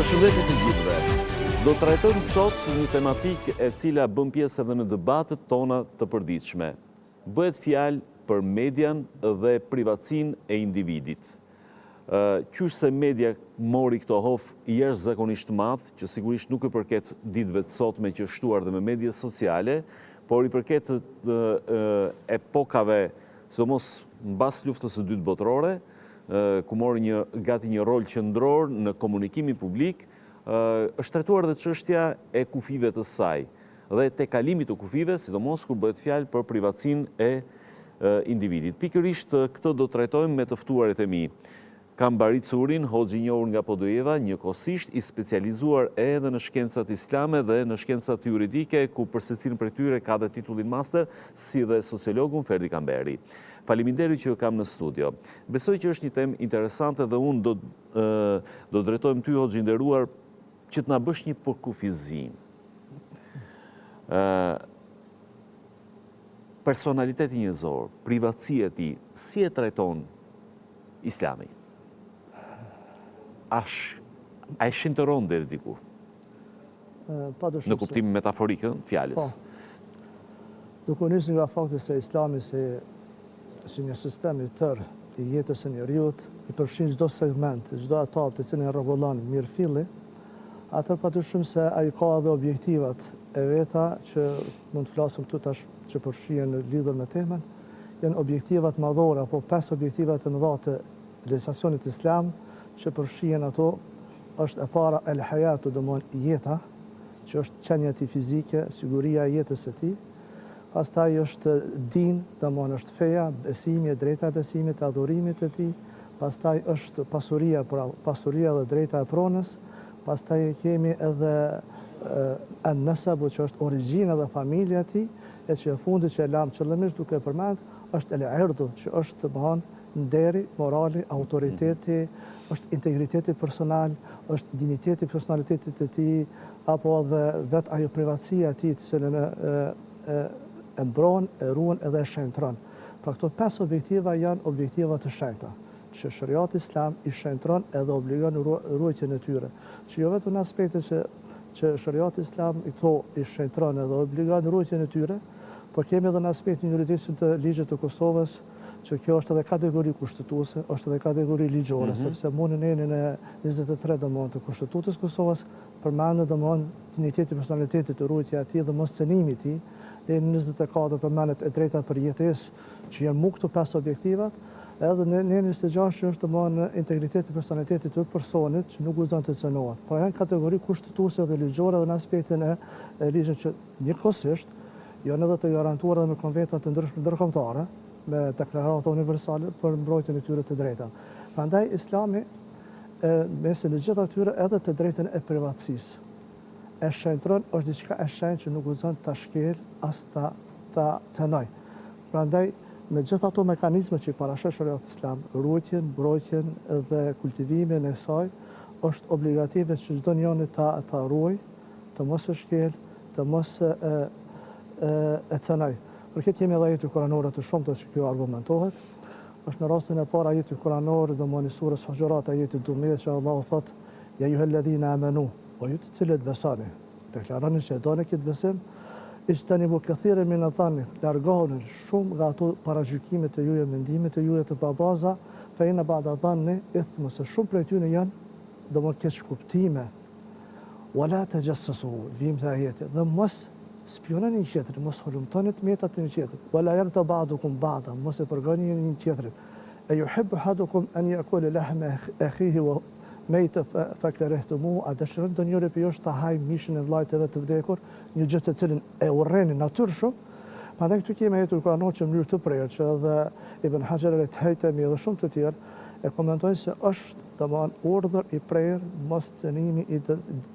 Përshëndetje të gjithëve. Do të trajtojmë sot një tematikë e cila bën pjesë edhe në debatet tona të përditshme. Bëhet fjalë për median dhe privatësinë e individit. Qysh se media mori këtë hof jashtëzakonisht të madh, që sigurisht nuk i përket ditëve të sotme që është shtuar dhe me media sociale, por i përket epokave, sidomos mbas luftës së dytë botërore, ku mori një gati një rol qendror në komunikimin publik, është trajtuar dhe çështja e kufijve të saj dhe tejkalimit të kufijve, sidomos kur bëhet fjalë për privatësinë e individit. Pikërisht këtë do të trajtojmë me të ftuarit e mi. Kam Bahri Curin, hoxhë i njohur nga Podujeva, njëkohësisht i specializuar edhe në shkencat islame dhe në shkencat juridike, ku për secilin prej tyre ka dhe titullin master, si dhe sociologun Ferdi Kamberi. Faleminderit që ju kam në studio. Besoj që është një temë interesante dhe unë do do drejtohem ty hoxhë i nderuar që të na bësh një përkufizim. Ë personaliteti njerëzor, privatësia e tij, si e trajton Islami? A a e shenjtëron deri diku? Pa Në kuptim metaforik, ë, fjalës. Po. Duke u nisur nga fakti se Islami si si një sistem i tërë i jetës së njeriut, i përfshin çdo segment, çdo etapë të cilën e rregullon mirëfilli, atëherë padyshim se ai ka edhe objektivat e veta që mund të flasim këtu tash që përfshihen në lidhur me temën, janë objektivat madhore apo pesë objektivat e mëdha të legjislacionit islam që përfshihen ato është e para el hayatu, domethënë jeta, që është qenia e tij fizike, siguria e jetës së tij. Pastaj është din, domethënë është feja, besimi, e drejta e besimit, e adhurimit të tij. Pastaj është pasuria, pra pasuria dhe drejta e pronës. Pastaj e kemi edhe en nesebu, që është origjina dhe familja e tij, e që e fundit që e lamë qëllimisht duke e përmend, është el irdu, që është domethënë nderi, morali, autoriteti, është integriteti personal, është dinjiteti i personalitetit të tij, apo edhe vetë ajo privatësia e tij të cilën e, e, e mbron, e ruan edhe e shenjtëron. Pra këto pesë objektiva janë objektiva të shenjta, që sheriati islam i shenjtëron edhe obligon ruajtjen e tyre. Që jo vetëm në aspektin që që sheriati islam i këto i shenjtëron edhe obligon ruajtjen e tyre, por kemi edhe në aspektin juridik të ligjit të Kosovës, që kjo është edhe kategori kushtetuese, është edhe kategori ligjore, mm -hmm. sepse mu në nenin e 23 domethënë të kushtetutës Kosovës, përmendet domethënë dinjiteti personalitetit të ruajtja e tij dhe mos cenimi i tij, nenin 24 përmendet e drejta për jetesë, që janë mu këto pesë objektivat, edhe në nenin 26 që është domethënë integriteti personalitetit të personit që nuk guxon të cenohet. Pra janë kategori kushtetuese dhe ligjore dhe në aspektin e, e ligjit që njëkohësisht janë edhe të garantuara edhe me konventa të ndryshme ndërkombëtare, me deklarata universale për mbrojtjen e tyre të drejtave. Prandaj Islami e mesin e gjitha tyre edhe të drejtën e privatësisë. E shenjtëron është diçka e shenjtë që nuk guxon ta shkel as ta ta cenoj. Prandaj me gjithë ato mekanizme që i parasheh sheriati islam, ruajtjen, mbrojtjen dhe kultivimin e saj, është obligative që çdo njeri ta ta ruaj, të mos e shkel, të mos e e e cenoj. Për këtë kemi edhe ajete kuranore të shumta që kjo argumentohet. Është në rastin e parë ajeti kuranor, domethënë i surës Huxhurat, ajeti 12 që Allahu thotë: Ja ejjuhelledhine amenu, o ju të cilët besoni, deklaroni që e doni këtë besim, ixhtenibu kethiren mine dhanni, largohuni shumë nga ato paragjykimet e juaja, mendimet e juaja të pabaza, fe inne ba'da dhanni ithmun, se shumë prej tyre janë domethënë keqkuptime, Wa la tajassasu, vijmë te ajeti, dhe mos spiunoni një tjetrin, mos hulumtoni të metat e një tjetrit. Wa la yaghtab ba'dukum ba'da, mos e përgoni një tjetrin. E yuhibbu ahadukum an ya'kula lahma akhihi wa mejta fakarihtumuh, a dëshiron ndonjëri prej jush ta hajë mishin e vëllait të vet të vdekur, një gjë të cilën e urreni natyrshëm. Prandaj këtu kemi ajetin kuranor që në mënyrë të prerë që edhe Ibn Haxher el-Hejtemi dhe shumë të tjerë e komentojnë se është Domethënë urdhër i prerë mos cenimi i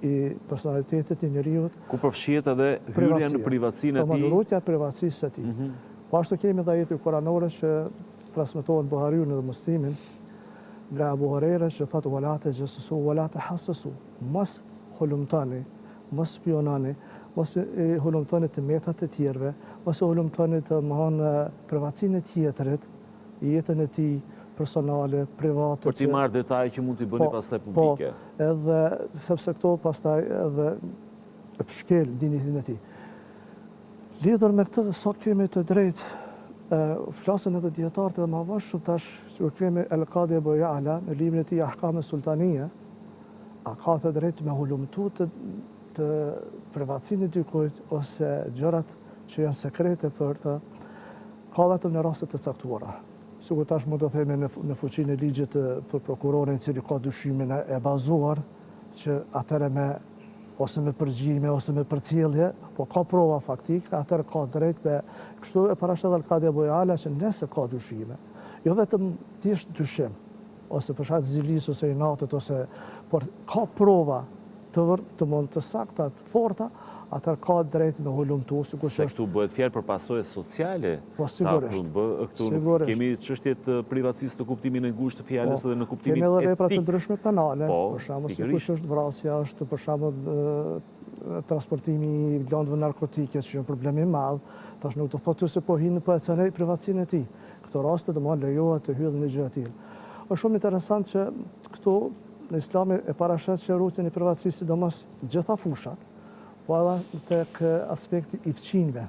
i personalitetit të njeriut. Ku përfshihet edhe hyrja në privatësinë e tij. Domethënë ruajtja e privatësisë së tij. Po ashtu kemi edhe ajete kuranore që transmetohen në Buhariun dhe Muslimin nga Abu Hurejra që thotë wala tajassasu wala tahassasu, mos hulumtoni, mos spiunoni, mos i hulumtoni të metat e tjerëve, mos i hulumtoni domethënë privatësinë e tjetrit, jetën e tij. personale, private. Për t'i marrë detaje që mund t'i bëni po, pastaj po, publike. Po, edhe sepse këto pastaj edhe e shkel dinjitetin e tij. Lidhur me këtë, sa kemi të drejtë, flasin edhe dijetarët edhe ma vonë shumë tash, sikur kemi El Kadi Ebu Jala, në librin e tij Ahkame Sultanije, a ka të drejtë me hulumtu të, të privatësinë e dikujt ose gjërat që janë sekrete për të, ka vetëm në raste të caktuara. Sikur tash mund të themi në, në fuqinë e ligjit për prokurorin i cili ka dyshimin e bazuar, që atëherë me ose me përgjime, ose me përcjellje, po ka prova faktike, atëherë ka drejt me, kështu e parasheh edhe Kadi Ebu Jala që nëse ka dyshime, jo vetëm thjesht dyshim, ose për shkak të zilisë, ose inatit, ose, por ka prova të vër, të mund të sakta, të forta, atëherë ka drejt me hulumtu, sikur Se këtu bëhet fjalë për pasoje sociale. Po, sigurisht. Këtu nuk kemi çështje të privatësisë në kuptimin e ngushtë të fjalës po, dhe në kuptimin etik. Kemi edhe vepra të ndryshme penale, po, për shembull, sikur është vrasja, është për shembull transportimi i lëndëve narkotike, që është problem i madh, tash nuk do thotë se po hin po e cenoj privatësinë e tij. Këto raste domethënë lejohet të hyjë një gjë e tillë. Është shumë interesant që këtu në Islami e parasheh që ruajtjen e privatësisë sidomos gjitha fushat, po edhe tek aspekti i fqinjve,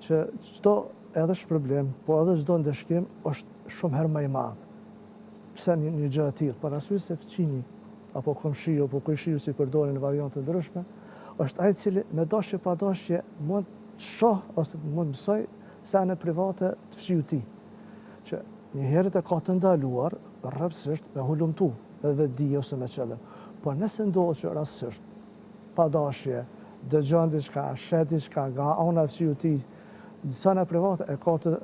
që çdo edhe shpërblim, po edhe çdo ndëshkim është shumë herë më i madh. Pse një, një gjë e tillë? Për arsye se fqinji apo komshiu apo kojshiu si përdoren në variante të ndryshme, është ai i cili me dashje pa dashje mund të shoh ose mund të mësoj sene private të fqiut tij. Që njëherët e ka të ndaluar rreptësisht me hulumtu me vetëdije ose me qëllim. Por nëse ndodh që rastësisht pa dashje, dëgjon diçka, sheh diçka nga ana e fqiut tij, sene private e ka të,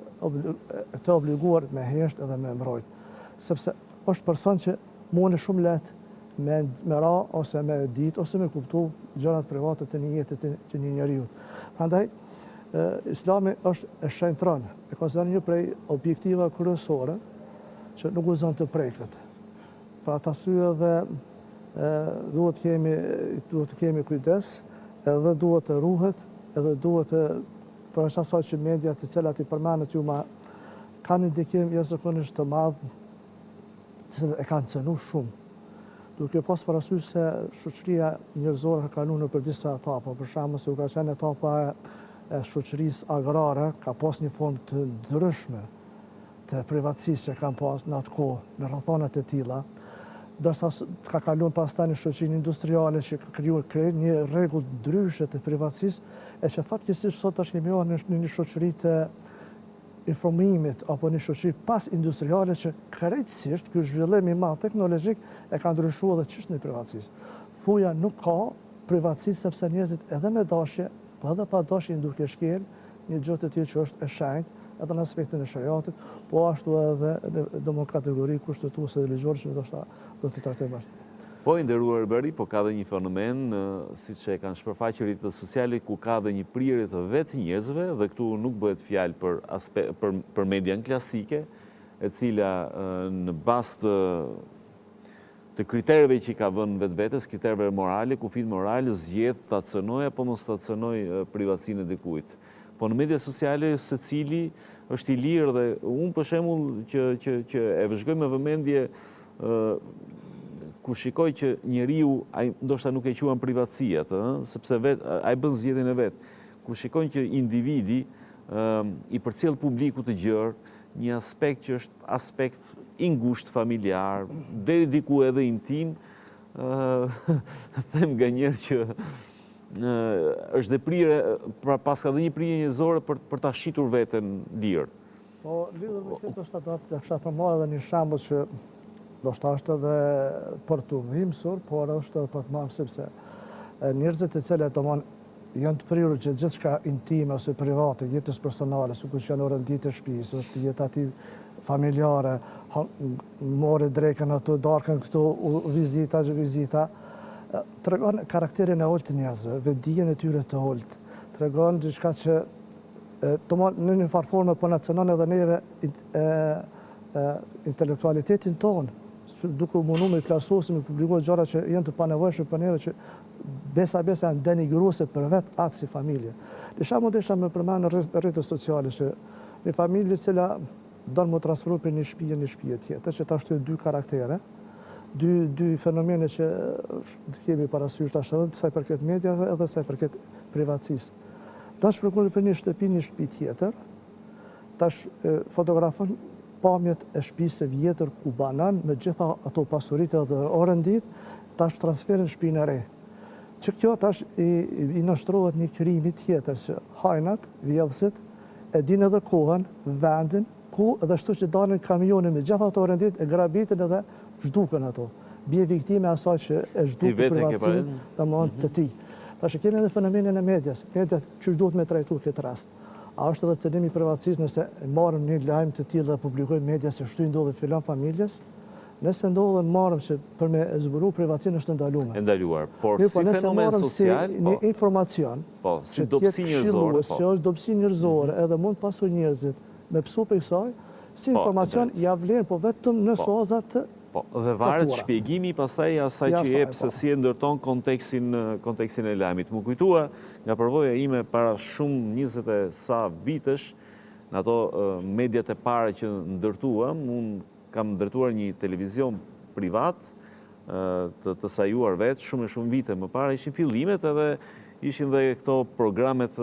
të obliguar me hesht edhe me mbrojt. Sepse është person që mund shumë lehtë me, me ra ose me dit ose me kuptu gjërat private të një jete të, të një njeriu. Prandaj Islami është e shenjtëron, e konsideron një prej objektivave kryesore që nuk guxon të preket. Për atë arsye edhe duhet të kemi duhet të kemi kujdes, edhe duhet të ruhet, edhe duhet të përveç asaj që media të cilat i përmendët ju ma kanë një ndikim jashtëzakonisht të madh, të cilët e kanë cenu shumë. Duke pas parasysh se shoqëria njerëzore ka kaluar nëpër disa etapa, për shembull se u ka qenë etapa e, e shoqërisë agrare, ka pas një formë të ndryshme të privatësisë që kanë pas në atë kohë, në rrethanat e tilla, ndërsa ka kaluar pastaj në shoqërinë industriale që ka krijuar krejt një rregull ndryshe të privatësisë, e që fatkeqësisht sot tash kemi ardhur në një shoqëri të informimit apo një shoqëri pas industriale që krejtësisht ky zhvillim i madh teknologjik e ka ndryshuar edhe çështjen e privatësisë. Thuja nuk ka privatësi sepse njerëzit edhe me dashje, po edhe pa dashje janë duke shkel një gjë të tillë që është e shenjtë edhe në aspektin e sheriatit, po ashtu edhe në domethënë kategori kushtetuese dhe ligjore që ndoshta do të trajtojmë bashkë. Po i nderuar Bari, po ka dhe një fenomen, siç e kanë shpërfaqur rrjetet sociale, ku ka dhe një prirje të vetë njerëzve, dhe këtu nuk bëhet fjalë për, për, për median klasike, e cila në bazë të të kritereve që i ka vënë vetvetes, kritereve morale, kufijtë moralë, zgjedh ta cënojë apo mos ta cënojë privatësinë e dikujt. Po në media sociale secili është i lirë dhe unë për shembull që që që e vëzhgoj me vëmendje ë kur shikoj që njeriu ai ndoshta nuk e quan privatësi atë, ë, sepse vet ai bën zgjedhjen e vet. Kur shikon që individi ë i përcjell publikut të gjerë një aspekt që është aspekt i ngushtë familjar, deri diku edhe intim, them nganjëherë që është dhe prirje, pra paska dhe një prirje njerëzore për, për ta shitur veten lirë. Po, lidhur me këtë ndoshta do të kisha përmend edhe një shembull që ndoshta është edhe për t'u dhimbsur, por është edhe për të marrë sepse njerëzit të cilët domethënë janë të prirur që gjithçka intime ose private, jetës personale, sikur që janë orenditë e shtëpisë, ose jeta e tij familjare, mori drekën aty, darkën këtu, vizita, që vizita, tregon karakterin e ulët të njerëzve, vetëdijen e tyre të ulët, tregon diçka që domethënë në një farë forme po na cenon edhe neve intelektualitetin tonë, duke u mundu me plasu ose me publiku gjëra që janë të panevojshme për neve që besa besa janë denigruese për vetë atë si familje. Një shembull desha me përmend në rrjetet sociale që një familje cila Don m'u transferu prej një shpije në një shpije tjetër, që tash dy karaktere, dy, dy fenomene që kemi parasysh tash edhe sa i përket mediave edhe sa i përket privatësisë. Don shpërngulë prej një shtëpi në një shtëpi tjetër, tash fotografon pamjet e shtëpisë së vjetër ku banon me gjitha ato pasuritë edhe orenditë, tash transferon në shtëpinë e re. Që kjo tash i, i nënshtrohet një krimi tjetër që hajnat, vjedhësit, e dinë edhe kohën, vendin, ku edhe shtu që dalin kamioni me gjitha ato orenditë e grabitin edhe zhduken ato. Bie viktimë e asaj që e zhduken privatësinë, domethënë të tij. Tash e kemi edhe fenomenin e medias. Media qysh duhet me trajtu këtë rast. A është edhe cenim i privatësisë nëse marrim një lajm të tillë dhe publikojmë media se shtu i ndodhi filan familjes? Nëse ndodhën marrim që për me zbulu privatësinë është e ndaluar. E ndaluar, por si po, fenomen social, si po. Një informacion, po, si dobësi njerëzore, po. që është dobësi njerëzore, mhm. edhe mund të pasojë njerëzit me pësu prej kësaj, si po, informacion ja vlen, po vetëm në po. suaza të Po, dhe varet shpjegimi pastaj asaj që jep se si e ndërton kontekstin, kontekstin e lajmit. M'u kujtua nga përvoja ime para shumë 20 e sa vitesh, në ato mediat e para që ndërtuam, unë Kam drejtuar një televizion privat të, të sajuar vetë, shumë e shumë vite më parë, ishin fillimet edhe ishin dhe këto programet,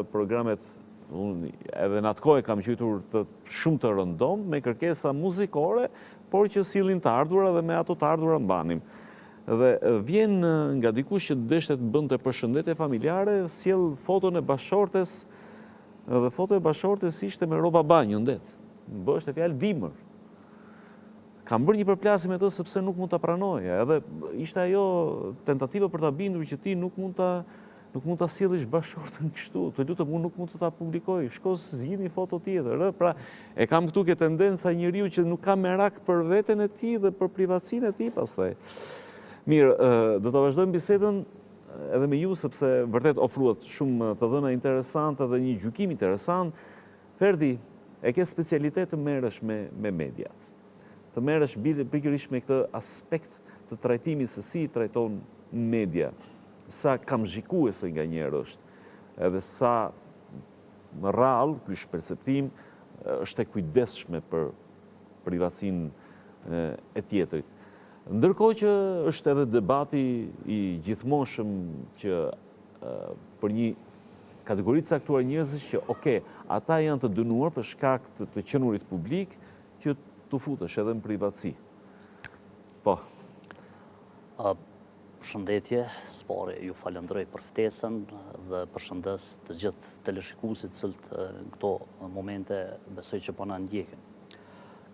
programet unë edhe në atë kohë e kam quajtur të shumë të rëndomtë, me kërkesa muzikore, por që sillnin të ardhura dhe me ato të ardhura mbanim. Dhe vjen nga dikush që deshte të bënte përshëndetje familjare, sjell foton e bashkëshortes, dhe foto e bashkëshortes ishte me rroba banjo në det. Bëhej fjalë dimër. Kam bërë një përplasje me të sepse nuk mund ta pranoja. Edhe ishte ajo tentativa për ta bindur që ti nuk mund ta nuk mund ta sjellësh bashkëshorten kështu. Të lutem, unë nuk mund të ta publikoj. Shko zgjidh një foto tjetër, ë? Pra, e kam këtu ke tendenca njeriu që nuk ka merak për veten e tij dhe për privatësinë e tij pastaj. Mirë, do ta vazhdojmë bisedën edhe me ju sepse vërtet ofruat shumë të dhëna interesante dhe një gjykim interesant. Ferdi, e ke specialitet të merresh me me mediat. Të merresh pikërisht me këtë aspekt të trajtimit se si i trajton media, sa kamzhikuese nganjëherë është, edhe sa rrallë, ky është perceptim, është e kujdesshme për privatësinë e tjetrit. Ndërkohë që është edhe debati i gjithmonshëm që për një kategori të caktuar njerëzish që ok, ata janë të dënuar për shkak të të qenurit publik që t'u futesh edhe në privatësi. Po. Përshëndetje, së pari ju falënderoj për ftesën dhe përshëndes të gjithë teleshikuesit të cilët në këto momente besoj që po na ndjekin.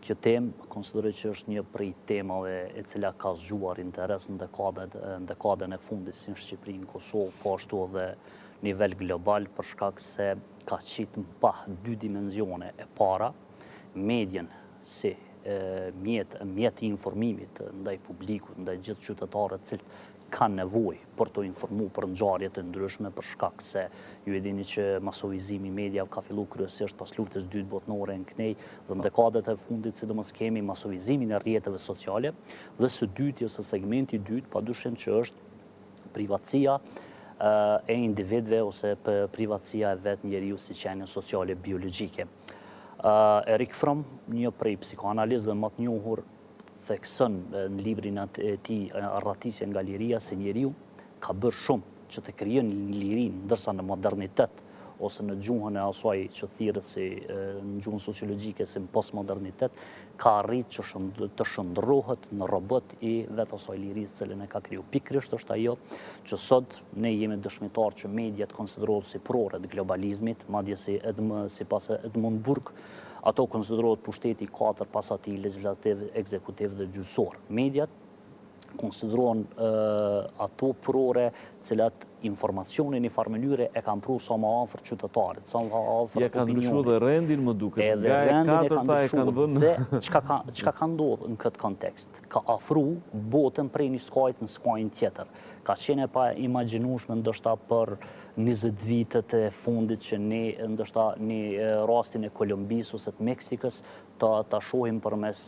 Kjo temë konsideroj që është një prej temave e cila ka zgjuar interes në dekadet, në dekadën e fundit si në Shqipëri, në Kosovë, po ashtu edhe në nivel global për shkak se ka qitë në pah dy dimensione. E para, medien si mjet, mjet i informimit ndaj publikut, ndaj gjithë qytetarëve të cilët kanë nevojë për t'u informu për ngjarje të ndryshme për shkak se ju e dini që masovizimi i mediave ka fillu kryesisht pas luftës dytë botnore e kënej dhe në dekadet e fundit sidomos kemi masovizimin e rrjeteve sociale dhe së dyti ose segmenti i dytë padyshim që është privatësia e individëve ose privatësia e vetë njeriut si qenie sociale biologjike. Erik Fromm, një prej psikoanalistëve më të njohur thekson në librin e tij Arratisja nga liria se njeriu ka bërë shumë që të krijon lirinë, ndërsa në modernitet ose në gjuhën e asaj që thirret si në gjuhën sociologjike si në postmodernitet, ka arrit që të shndërrohet në robot i vetë asaj lirisë cilën e ka kriju. Pikërisht është ajo që sot ne jemi dëshmitar që mediat konsiderohet si prore të globalizmit, madje si sipas Edmund Burke, Ato konsiderohet pushteti i katërt pas atij legjislativ, ekzekutiv dhe gjyqësor. Mediat konsiderohen ato prore cilat informacionin në një farë mënyre e kanë pru sa më afër qytetarit, sa më afër opinionit. Ja kanë ndryshu dhe rendin më duket, nga e katërta e kanë vënë. Dhe çka ka, çka ka ndodhë në këtë kontekst? Ka afru botën prej një skajit në skajin tjetër. Ka qenë e paimagjinueshme ndoshta për 20 vitet e fundit që ne ndoshta një rastin e Kolumbisë ose të Meksikës ta ta shohim përmes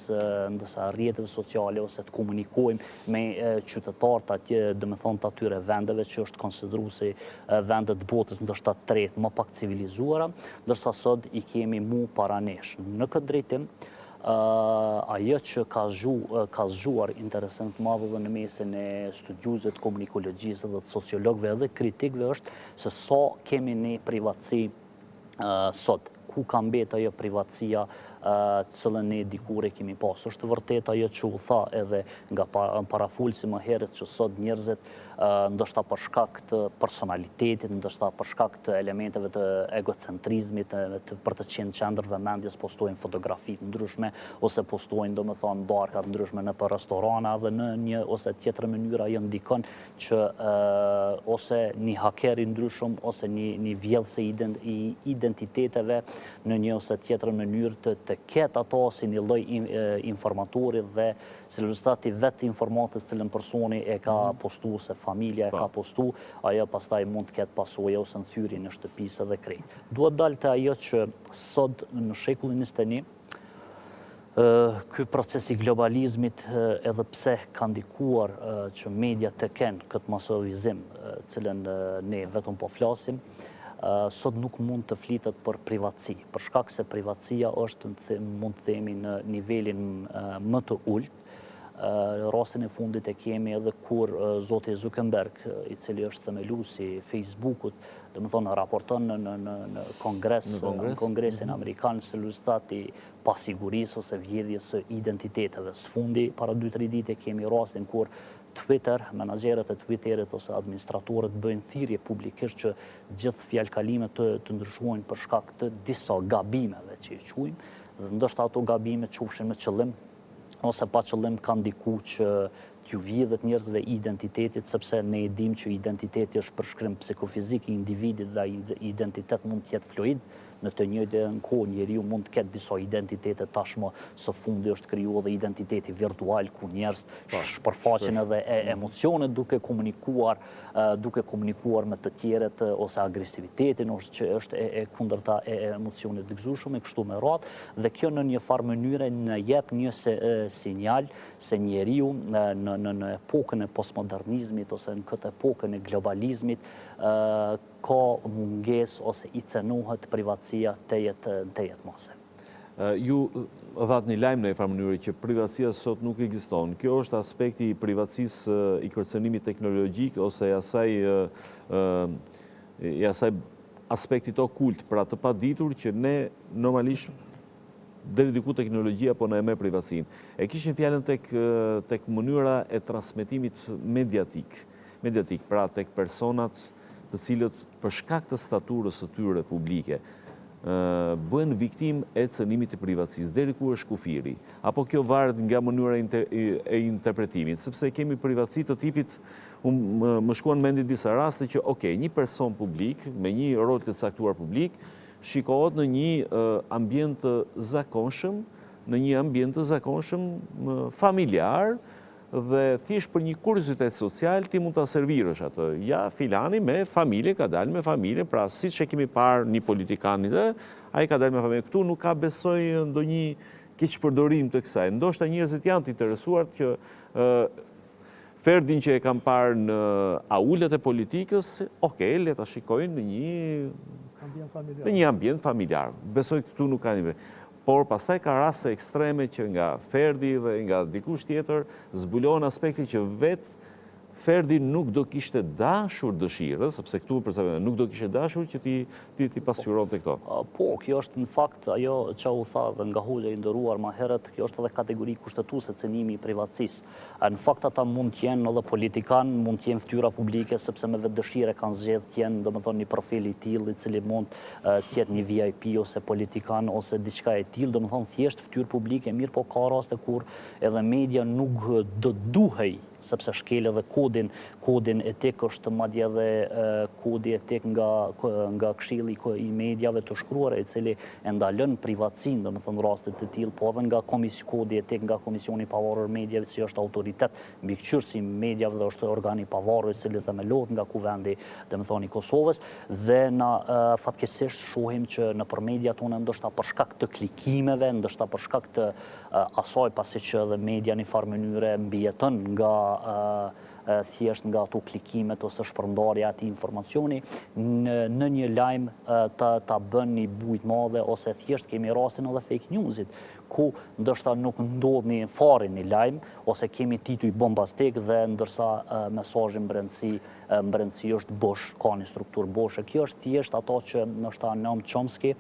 ndoshta rrjeteve sociale ose të komunikojmë me qytetarët atje, domethënë të atyre vendeve. që është konsideru si vende të botës ndoshta të tretë, më pak civilizuara, ndërsa sot i kemi mu para nesh. Në këtë drejtim, ajo që ka zgju, ka zgjuar interesim të madh edhe në mesin e studiuesve të komunikologjisë dhe të sociologëve edhe kritikëve është se sa kemi ne privatësi sot, ku ka mbetë ajo privatësia të cilën ne dikur e kemi pasur. Është vërtet ajo që u tha edhe nga parafolësi më herët që sot njerëzit ndoshta për shkak të personalitetit, ndoshta për shkak të elementeve të egocentrizmit, të, për të qenë qendër vëmendjes, postojnë fotografi të ndryshme ose postojnë, domethënë, darka të ndryshme nëpër restorana dhe në një ose tjetër mënyrë ajo ndikon që ose një haker i ndryshëm ose një një vjedhës i identiteteve në një ose tjetër mënyrë të të ketë ato si një lloj informatori dhe si rezultat i vetë informatës të cilën personi e ka mhm. postu ose familja e ka po. postu, ajo pastaj mund të ketë pasoja ose në thyerjen e shtëpisë edhe krejt. Dua të dal te ajo që sot në shekullin 21, ky proces i globalizmit edhe pse ka ndikuar që media të kenë këtë masovizim cilën ne vetëm po flasim, sot nuk mund të flitet për privatësi, për shkak se privatësia është, mund të themi, në nivelin më të ulët. Rastin e fundit e kemi edhe kur zoti Zuckerberg, i cili është themeluesi i Facebookut, domethënë raporton në në në në kongres, në kongresin mhm. amerikan si rezultat i pasigurisë ose vjedhjes së identiteteve. Së fundi, para 2-3 dite kemi rastin kur Twitter, menaxherët e Twitterit ose administratorët bëjnë thirrje publikisht që gjithë fjalëkalimet të, të ndryshojnë për shkak të disa gabimeve që i quajmë, dhe ndoshta ato gabime qofshin me qëllim ose pa qëllim kanë ndiku që t'ju vidhet njerëzve identitetit, sepse ne e dimë që identiteti është përshkrim psikofizik i individit dhe identitet mund të jetë fluid, në të njëjtën kohë njeriu mund të ketë disa identitete tashmë së fundi është kriju edhe identiteti virtual ku njerëzit po, shpërfaqin edhe e mm. emocionet duke komunikuar duke komunikuar me të tjerët ose agresivitetin ose që është e, e kundërta e emocionit të gëzueshëm e kështu me radhë dhe kjo në një farë mënyre na jep një se, sinjal se njeriu në në në epokën e postmodernizmit ose në këtë epokën e globalizmit ka mungesë ose i cenohet privatësia tejet tejet mase. Ju dhatë një lajm në një farë mënyre që privatësia sot nuk ekziston. Kjo është aspekti i privatësisë i kërcënimit teknologjik ose i asaj i asaj aspektit okult, pra të paditur që ne normalisht deri diku teknologjia po na e merr privatësinë. E kishim fjalën tek tek mënyra e transmetimit mediatik, mediatik, pra tek personat të cilët për shkak të staturës së tyre publike bëhen viktimë e cënimit të privatësisë, deri ku është kufiri? Apo kjo varet nga mënyra e interpretimit, sepse kemi privatësi të tipit, unë më shkuan në mendje disa raste që ok, një person publik me një rol të caktuar publik shikohet në një ambient të zakonshëm, në një ambient të zakonshëm familjar dhe thjesht për një kuriozitet social ti mund ta servirësh atë. Ja, filani me familje ka dalë me familje, pra siç e kemi parë një politikan dhe ai ka dalë me familje. Këtu nuk ka besoj ndonjë keqpërdorim të kësaj. Ndoshta njerëzit janë të interesuar që Ferdin që e kam parë në aulet e politikës, ok, le ta shikojnë në një ambient familjar. Në një ambient familjar. Besoj këtu nuk ka një. Por pastaj ka raste ekstreme që nga Ferdi dhe nga dikush tjetër zbulohen aspekte që vetë Ferdi nuk do kishte dashur dëshirës, sepse këtu për sa nuk do kishte dashur që t'i t'i t'i pasqyronte këto. Po, kjo është në fakt ajo që u tha dhe nga hoxha i nderuar ma herët, kjo është edhe kategori kushtetuese cenimi i privatësisë. Në fakt ata mund të jenë edhe politikanë, mund të jenë fytyra publike, sepse me vetëdëshirë kanë zgjedhë të jenë, domethënë, një profil i tillë, i cili mund të jetë një VIP ose politikan ose diçka e tillë, domethënë thjesht fytyrë publike, mirëpo ka raste kur edhe media nuk do të duhej sepse shkel edhe kodin, kodin etik është madje edhe kodi etik nga nga Këshilli i Mediave të Shkruara, i cili e ndalon privatësinë, domethënë raste të tillë, po edhe nga komis kodi etik nga Komisioni i Pavarur i Mediave, që është autoritet mbikëqyrës i mediave dhe është organ i pavarur i cili themelohet nga Kuvendi, domethënë i Kosovës, dhe na fatkeqësisht shohim që nëpër media tona ndoshta për shkak të klikimeve, ndoshta për shkak të asaj pasi që edhe media në një farë mënyre mbijeton nga. thjesht nga ato klikimet ose shpërndarja e atij informacioni në në një lajm ta ta bën një bujë të madhe ose thjesht kemi rastin edhe fake newsit ku ndoshta nuk ndodh një fare një lajm ose kemi tituj bombastik dhe ndërsa mesazhi në brendësi në brendësi është bosh, ka një strukturë boshe. Kjo është thjesht ato që ndoshta Noam Chomsky,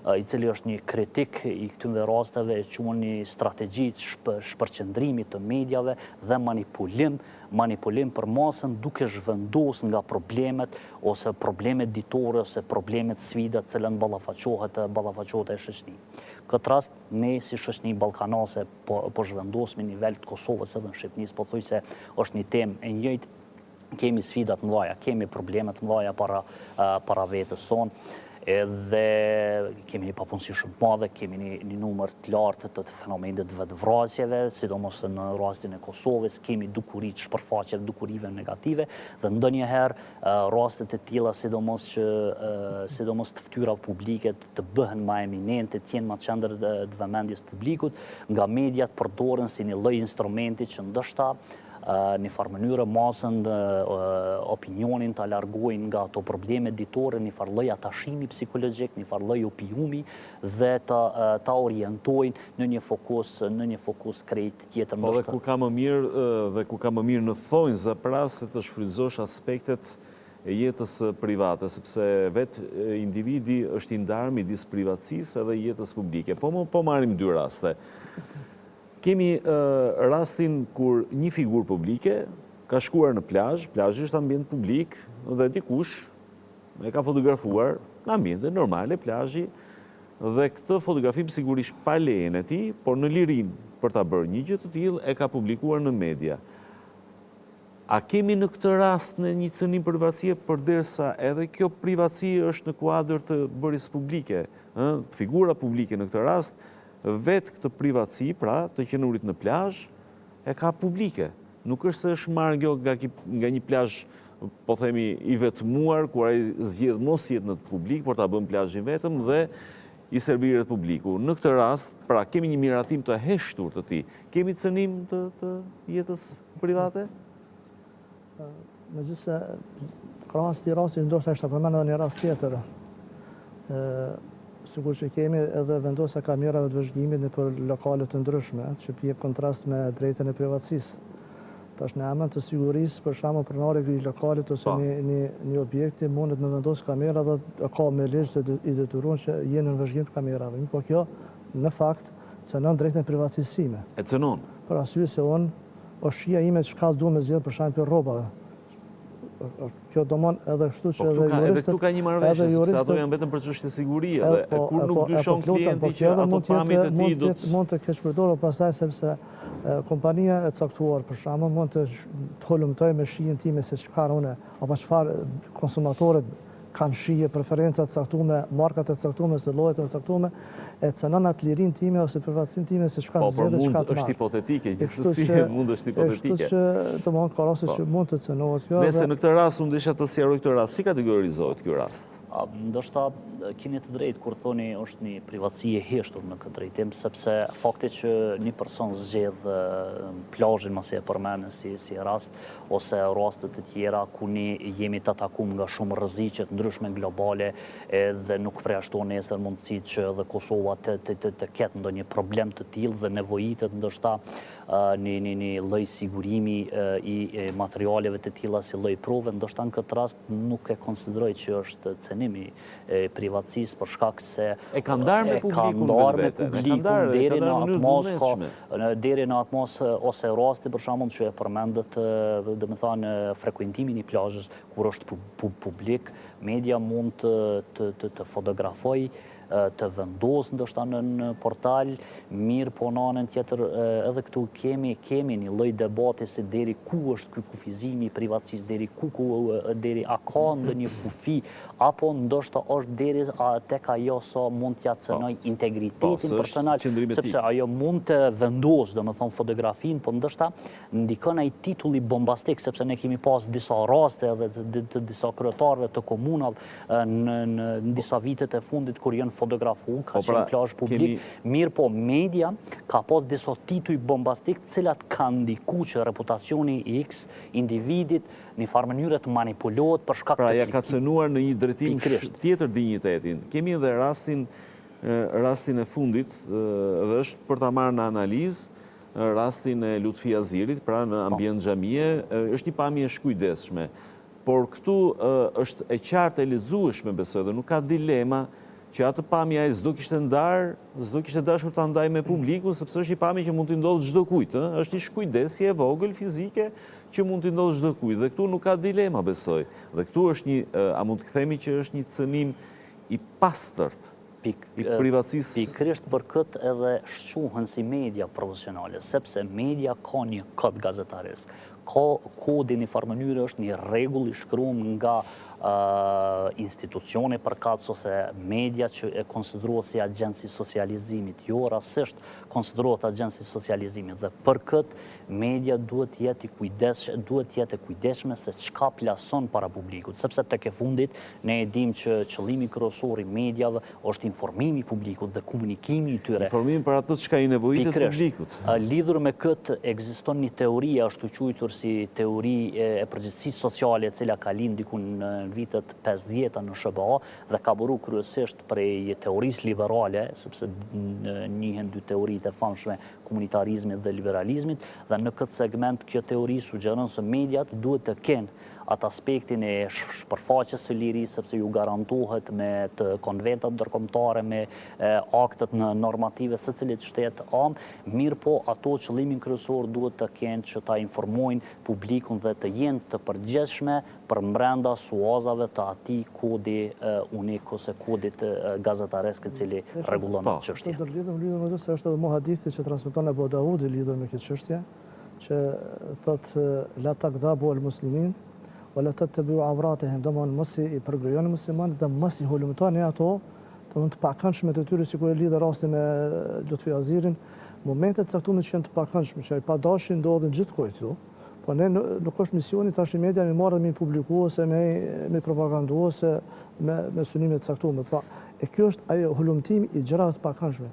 i cili është një kritik i këtyre rasteve e quan një strategji të shpërqendrimit të mediave dhe manipulim, manipulim për masën duke zhvendos nga problemet ose problemet ditore ose problemet sfidat të cilat ballafaqohet ballafaqohet ajo shoqni. Këtë rast ne si shoqni ballkanase po po zhvendosemi në nivel të Kosovës edhe në Shqipënisë pothuajse është një temë e njëjtë kemi sfida të mëdha, kemi probleme të mëdha para para vetes sonë, edhe kemi një papunësi shumë të madhe, kemi një, një numër të lartë të, të fenomenit të vetëvrasjeve, sidomos në rastin e Kosovës, kemi dukuri të shpërfaqjeve, dukurive negative, dhe ndonjëherë rastet e tilla, sidomos që sidomos të fytyrave publike të bëhen ma eminente, të jenë ma qendër të vëmendjes të publikut, nga mediat përdoren si një lloj instrumenti që ndoshta një farë mënyre masën dhe opinionin ta largojnë nga ato probleme ditore, një farë lloj atashimi psikologjik, një farë lloj opiumi dhe ta, ta orientojnë në një fokus, në një fokus krejt tjetër. Po dhe ku ka më mirë dhe ku ka më mirë në thonjza pra se të shfrytëzosh aspektet e jetës private, sepse vetë individi është i ndarë midis privatësisë edhe jetës publike. Po, po marrim dy raste. Kemi rastin kur një figurë publike ka shkuar në plazh, plazhi është ambient publik dhe dikush e ka fotografuar në ambiente normale plazhi dhe këtë fotografim sigurisht pa lejen e tij, por në lirinë për ta bërë një gjë të tillë e ka publikuar në media. A kemi në këtë rast ne një cënim privatësie përderisa edhe kjo privatësi është në kuadër të bërjes publike, ë, figura publike në këtë rast vetë këtë privatësi, pra të qenurit në plazh, e ka publike. Nuk është se është marrë kjo nga, nga një plazh, po themi, i vetmuar, ku ai zgjedh mos jetë në publik, por ta bën plazhin vetëm dhe i serviret publiku. Në këtë rast, pra kemi një miratim të heshtur të tij. Kemi cënim të, të jetës private? Megjithëse, krahas këtij rasti, ndoshta është ta përmend edhe një rast tjetër. Sikur që kemi edhe vendosja kamerave të vëzhgimit nëpër lokale të ndryshme, që bie kontrast me drejtën e privatësisë. Tash në emër të sigurisë, për shembull pronari i lokalit ose po. një, një, një objekti mundet me vendosë kamera dhe ka me ligj të i detyruar që jenë në vëzhgim të kamerave. Po kjo, në fakt, cënon drejtën e privatësisë sime. E cënon. Për arsye se unë është shija ime çka du me zgjedh për shembull për rrobave. Kjo domon edhe kështu që po, edhe juristët... Edhe këtu ka një marrëveshje, sepse ato janë vetëm për çështje sigurie dhe po, kur nuk po, dyshon po, klienti po, që ato pamjet e tij do të... Mund të keqpërdoret pastaj sepse kompania e caktuar për shembull mund të hulumtojë me shijen time se çfarë unë apo çfarë konsumatorët kanë shije, preferenca të caktume, markat e caktume, ose llojet e caktume, e cënon atë lirinë time ose privatësinë time se çka po, të zgjedh e çka të marr. Po, mund është hipotetike, gjithsesi mund është hipotetike. Kështu që, domethënë, ka raste po. që mund të cënohet kjo. Nëse në këtë rast, unë desha të sqaroj këtë rast, si kategorizohet ky rast? Ndoshta keni të drejtë kur thoni është një privatësi e heshtur në këtë drejtim, sepse fakti që një person zgjedh plazhin masi e përmendëm si, si rast, ose raste të tjera ku ne jemi të atakum nga shumë rreziqe të ndryshme globale edhe nuk përjashtohen nesër mundësitë që edhe Kosova të të të, të ketë ndonjë problem të tillë dhe nevojitet ndoshta një një një lloj sigurimi i materialeve të tilla si lloj prove, ndoshta në këtë rast nuk e konsideroj që është cenim i privatësisë për shkak se e ka ndarë me publikun, e ka ndarë me publikun deri në atë masë ka deri në atë masë ose rasti për shembull që e përmendët domethënë frekuentimin i plazhës kur është publik media mund të të të, të fotografojë të vendosë ndoshta në, në portal, mirëpo në anën tjetër edhe këtu kemi kemi një lloj debati se deri ku është ky kufizimi i privatësisë, deri ku, ku deri a ka ndonjë kufi apo ndoshta është deri tek ajo sa mund t'ia po, cënojë integritetin po, personal, sepse ajo mund të vendosë, domethënë fotografinë, po ndoshta ndikon ai titulli bombastik, sepse ne kemi pas disa raste edhe të, të, të disa kryetarëve të komunave në, në, në disa vitet e fundit kur janë. fotografu, ka po pra, qenë plazh publik, mirëpo media ka pas disa tituj bombastik të cilat kanë ndiku që reputacioni i X individit një farë mënyre të manipulohet për shkak pra, të Pra, ja ka cënuar në një drejtim tjetër dinjitetin. Kemi edhe rastin rastin e fundit dhe është për ta marrë në analizë rastin e Lutfi Hazirit, pra në po. ambient xhamie, është një pamje e shkujdesshme. Por këtu është e qartë e lexueshme besoj dhe nuk ka dilema që atë pamje ai s'do kishte ndarë, s'do kishte dashur ta ndajë me publikun, sepse është një pamje që mund t'i ndodhë çdokujt, ë, është një shkujdesje e vogël fizike që mund t'i ndodhë çdokujt dhe këtu nuk ka dilema besoj. Dhe këtu është një, a mund të themi që është një cënim i pastërt i privatësisë. Pikërisht për këtë edhe shquhen si media profesionale, sepse media ka një kod gazetaresk, ka kodi një farë mënyre është një rregull i shkruar nga institucioni përkatës ose media që e konsiderohet si agjent i socializimit, jo rastësisht konsiderohet agjent i socializimit dhe për këtë media duhet të jetë i kujdes, duhet të jetë e kujdesshme se çka plason para publikut, sepse tek e fundit ne e dimë që qëllimi kryesor i mediave është informimi i publikut dhe komunikimi i tyre. Informimi për atë çka i nevojitet publikut. Lidhur me këtë ekziston një teori e ashtuquajtur si teori e përgjegjësisë sociale e cila ka lind diku në vitet 50-ta në SHBA dhe ka buru kryesisht prej teorisë liberale, sepse njihen dy teoritë e famshme, komunitarizmit dhe liberalizmit, dhe në këtë segment kjo teori sugjeron se mediat duhet të kenë atë aspektin e shpërfaqjes së lirisë, sepse ju garantohet me të konventat ndërkombëtare, me aktet në normative secilit shtet amë, mirëpo ato qëllimin kryesor duhet të kenë që ta informojnë publikun dhe të jenë të përgjegjshme përmbrenda suazave të atij kodi unik ose kodit gazetaresk i cili rregullon atë çështje. Po, të ndërlidhem lidhur me këtë se është edhe mu hadithi që transmeton Ebu Daudi lidhur me këtë çështje, që thotë la tagdabu el muslimin wa la tattabiu awratihim, domthonë mos i përgojoni muslimanët dhe mos i hulumtoni ato, domthonë të pakëndshme të tyre sikur e lidhë rastin me Lutfi Hazirin, momente të caktuara që janë të pakëndshme, që pa dashje ndodhin gjithkujt, jo. Po ne nuk është misioni tash i media me marrë dhe me publiku ose me me propagandu ose me me synime të caktuara. Pra, e kjo është ajo hulumtimi i gjërave të pakëndshme.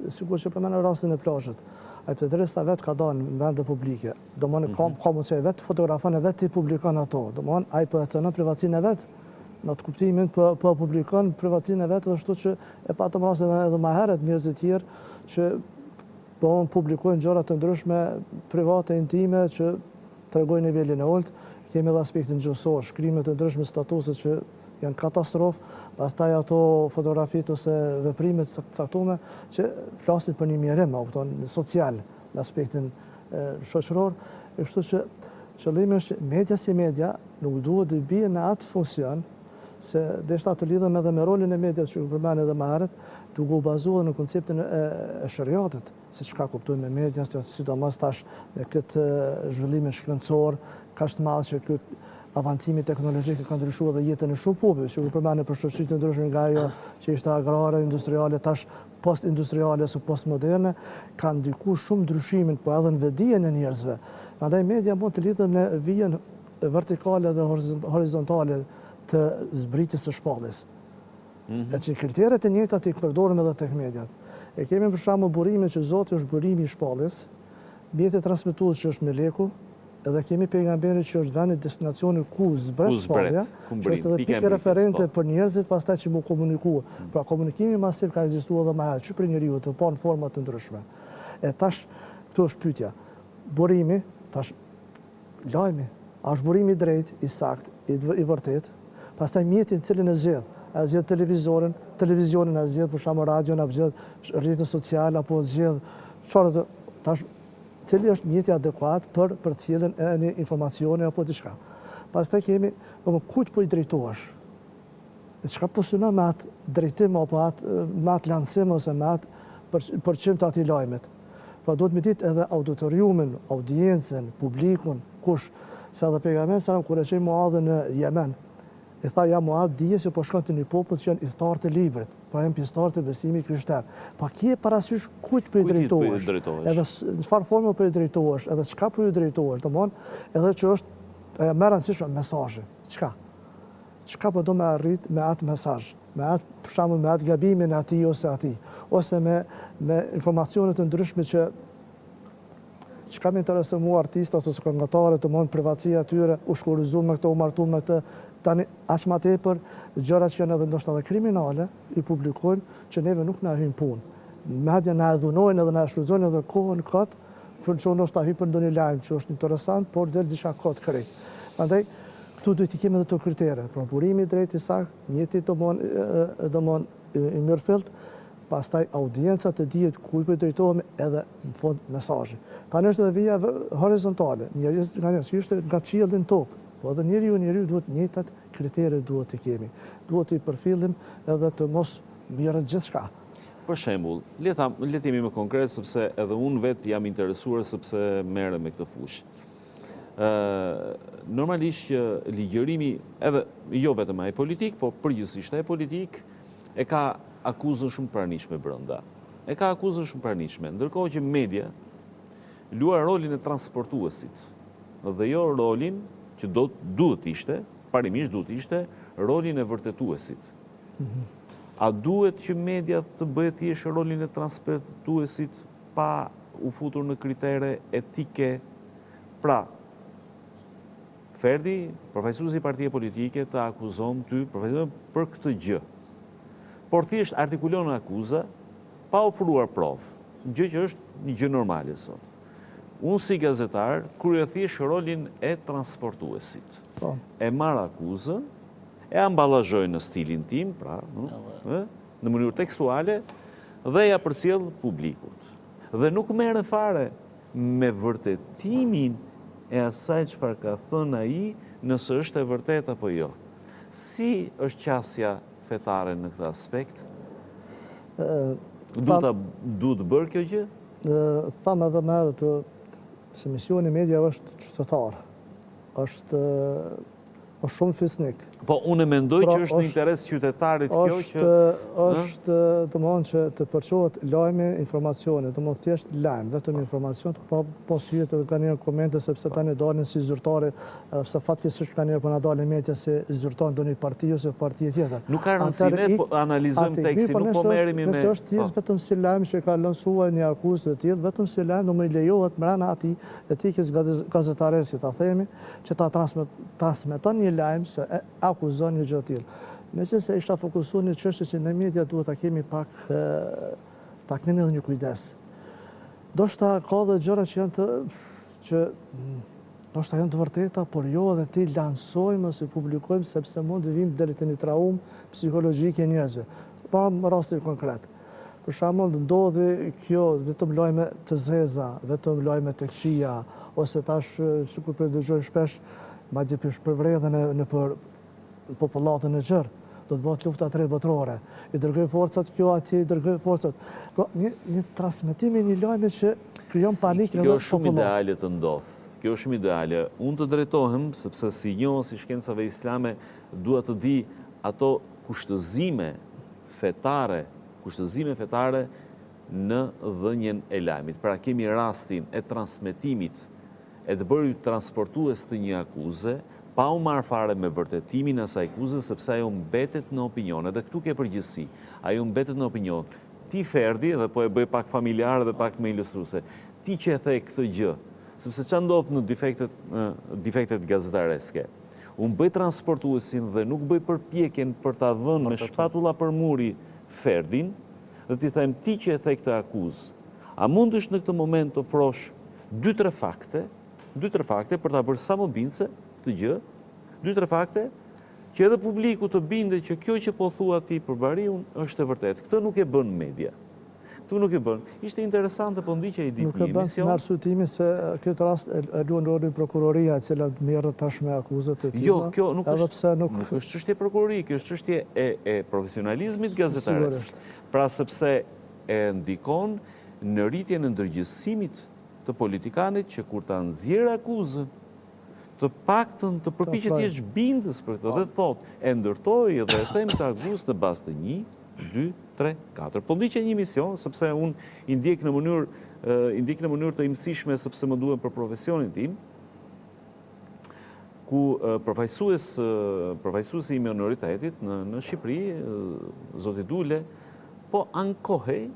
Sikur që përmenda rastin e plazhit. Ai pederasta vetë ka dalë në vende publike. Domethënë ka mhm. ka mundësi ai vetë fotografon e vetë i publikon ato. Domethënë ai po e cenon privatësinë e vet në atë kuptimin po po publikon privatësinë e vet dhe ashtu që e patëm rastin edhe më herët njerëz të tjerë që po publikojnë gjëra të ndryshme private intime që tregojnë nivelin e ulët. Kemi edhe aspektin gjuhësor, shkrime të ndryshme, statuse që janë katastrofë, pastaj ato fotografitë ose veprime të caktume që flasin për një mjerim, a kupton, social, në aspektin shoqëror, e kështu që qëllimi është media si media nuk duhet të bie në atë funksion, se deshta të lidhem edhe me rolin e medias që u përmend edhe më herët, duke u bazuar në konceptin e, e sheriatit se çka kuptojmë me media, sidomos tash me këtë zhvillimin shkencor, kaq të madh që ky avancimi teknologjik e ka ndryshuar edhe jetën e shumë popujve, që u përmend për shoqëri të ndryshme nga ajo që ishte agrare, industriale, tash post-industriale ose postmoderne, ka ndiku shumë ndryshimin, po edhe në vetëdijen e njerëzve. Prandaj media mund të lidhet me vijën vertikale dhe horizontale të zbritjes së shpalljes. Mhm. E që kriteret e njëjta t'i përdorim edhe tek mediat. E kemi për shembull burimin që Zoti është burimi i shpalljes, mjeti transmetues që është meleku, edhe kemi pejgamberin që është vendi destinacioni ku zbret shpallja, që është edhe pikë referente po. për njerëzit pastaj që mu komuniku. Mm. Pra komunikimi masiv ka ekzistuar edhe më herët, që prej njeriut të parë në forma të ndryshme. E tash këtu është pyetja. Burimi, tash Lajmi, a është burimi i drejtë, i saktë, i, i vërtetë? Pastaj mjetin cilin e zgjedh, a e zgjedh televizorin, televizionin, a e zgjedh për shembull radion, a zgjedh rrjetin social apo zgjedh çfarë do tash cili është mjeti adekuat për përcjelljen e një informacioni apo diçka. Pastaj kemi, domethënë kujt po i drejtohesh? E çka po synon me atë drejtim apo atë me atë lansim ose me atë për, përçim të atij lajmit. Pra duhet me ditë edhe auditoriumin, audiencën, publikun, kush, se edhe pejgamberi alejhi selam kur e çoi Muadhin në Jemen, i tha ja Muadh dije se po shkon te një popull që janë ithtarë të librit, pra janë pjesëtarë të besimit krishter. Pa kije parasysh kujt po i drejtohesh, edhe në çfarë forme po i drejtohesh, edhe çka po i drejtohesh, domthon, edhe që është ajo më e rëndësishme mesazhi. Çka? Çka po do me arrit me atë mesazh? Me atë, për shembull, me atë gabimin e atij ose atij, ose me me informacione të ndryshme që çka më intereson mua artistat ose këngëtarët, domthon privatësia e tyre, u shkurorëzu me këtë, u martu me këtë, tani aq ma tepër gjëra që janë edhe ndoshta edhe kriminale, i publikojnë që neve nuk na hyjnë punë. Madje na e dhunojnë edhe na e shfrytëzojnë edhe kohën kot, për që ndoshta hyjnë për ndonjë lajm që është interesant, por del diçka kot krejt. Prandaj këtu duhet t'i kemi edhe këto kritere, pra burimi i drejtë i saktë, Mjeti domon i mirëfillt, pastaj audienca të dihet kujt po i drejtohemi edhe në fund mesazhi. Tani është edhe vija horizontale, njeriu nga njerëz, si është nga qielli në tokë, po edhe njeriu njeriu duhet njëjtat kritere duhet të kemi. Duhet t'i përfillim edhe të mos merret gjithçka. Për shembull, le ta le të jemi më konkret sepse edhe unë vetë jam interesuar sepse merrem me këtë fushë. Normalisht që ligjërimi, edhe jo vetëm ai politik, po përgjithësisht ai politik, e ka akuzën shumë të pranishme brenda. E ka akuzën shumë të pranishme, ndërkohë që media luan rolin e transportuesit dhe jo rolin që do duhet të ishte, parimisht duhet të ishte rolin e vërtetuesit. Mhm. A duhet që media të bëjë thjesht rolin e transportuesit pa u futur në kritere etike. Pra, Ferdi, përfaqësuesi i partie politike të akuzon ty për këtë gjë. Por thjesht artikulon akuza pa ofruar provë, gjë që është një gjë normale sot. Unë si gazetar kryej thjesht rolin e transportuesit. Po. E marr akuzën, e ambalazhoj në stilin tim, pra, ë, në mënyrë tekstuale dhe ia përcjell publikut. Dhe nuk merrem fare me vërtetimin e asaj çfarë ka thënë ai, nëse është e vërtetë apo jo. Si është qasja fetare në këtë aspekt? Duhet ta duhet bërë kjo gjë? Thamë edhe më herët se misioni i mediave është qytetar. Është është shumë fisnik. Po, unë e mendoj pra, që është në interes qytetarit kjo që... Është, domethënë që të përçohet lajmi, informacioni, domethënë thjesht lajm, vetëm informacion, pa pas hyrë të ka një komente, sepse po. tani dalin si zyrtare, edhe pse fatkeqësisht ka njëherë po na dalin media si zyrtar ndonjë parti ose parti tjetër. Nuk ka rëndësi, ne po analizojmë tekstin, po, nuk po merremi me... Nëse është thjesht po. vetëm si lajm që ka lansuar një akuzë të tillë, vetëm si lajm, do më i lejohet mrena atij etikës gazetareske, ta themi, që ta transmeton një lajm se e akuzon një gjë të tillë. Meqenëse isha fokusuar në çështje që në media duhet ta kemi pak ta kemi edhe një kujdes. Ndoshta ka dhe gjëra që janë të që ndoshta janë të vërteta, por jo edhe t'i lansojmë ose publikojmë sepse mund të vijmë deri te një traumë psikologjike e njerëzve. Pa rastin konkret. Për shembull, ndodhi kjo vetëm lajme të zeza, vetëm lajme të këqija, ose tash sikur po e dëgjojmë shpesh, madje po shpërvredhen nëpër popullatën e gjerë, do të bëhet lufta e tretë botërore. I dërgoj forcat kjo atje, i dërgoj forcat. Po një një transmetim i një lajmi që krijon panik në popullatë. Kjo është shumë ideale të ndodhë. Kjo është shumë ideale. Unë të drejtohem sepse si njohës i shkencave islame dua të di ato kushtëzime fetare, kushtëzime fetare në dhënien e lajmit. Pra kemi rastin e transmetimit e të bërit transportues të një akuze, pa u marrë fare me vërtetimin e asaj akuze, sepse ajo mbetet në opinion. Edhe këtu ke përgjegjësi. Ajo mbetet në opinion. Ti Ferdi, dhe po e bëj pak familjare dhe pak më ilustruese, ti që e the këtë gjë, sepse ça ndodh në defektet, në defektet gazetareske? Unë bëj transportuesin dhe nuk bëj përpjekjen për ta vënë me shpatulla për muri Ferdin dhe t'i them ti që e the këtë akuzë, a mundesh në këtë moment të ofrosh dy tre fakte, dy tre fakte për ta bërë sa më bindëse këtë gjë, dy tre fakte që edhe publiku të bindet që kjo që po thua ti për Bariun është e vërtetë. Këtë nuk e bën media. Këtë nuk e bën. Ishte interesante, po ndiqja një ditë një emision. Nuk e bën në arsyetimin se këtë rast e luan rolin prokuroria e cila merret tash me akuzat e tilla. Jo, kjo nuk është nuk është çështje prokurorie, kjo është çështje e e profesionalizmit gazetaresk. Pra sepse e ndikon në rritjen e ndërgjegjësimit të politikanit që kur ta nxjerrë akuzën, të paktën të përpiqet të jetë bindës për këtë dhe thotë, e ndërtoj dhe e them këtë akuzë në bazë të një, 2, 3, 4. Po ndiqja një emision, sepse unë i ndjek në mënyrë, i ndjek në mënyrë të imtësishme, sepse më duhen për profesionin tim. Ku përfaqësues përfaqësuesi i minoritetit në në Shqipëri, zoti Dule, po ankohej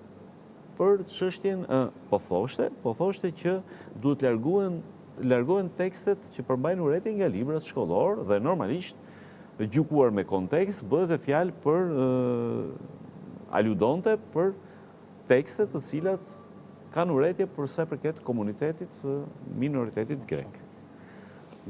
për çështjen, po thoshte, po thoshte që duhet largohen largohen tekstet që përmbajnë urrejtje nga librat shkollorë dhe normalisht gjykuar me kontekst bëhet fjalë për aludonte për tekste të cilat kanë urrejtje për sa i përket komunitetit minoritetit grek.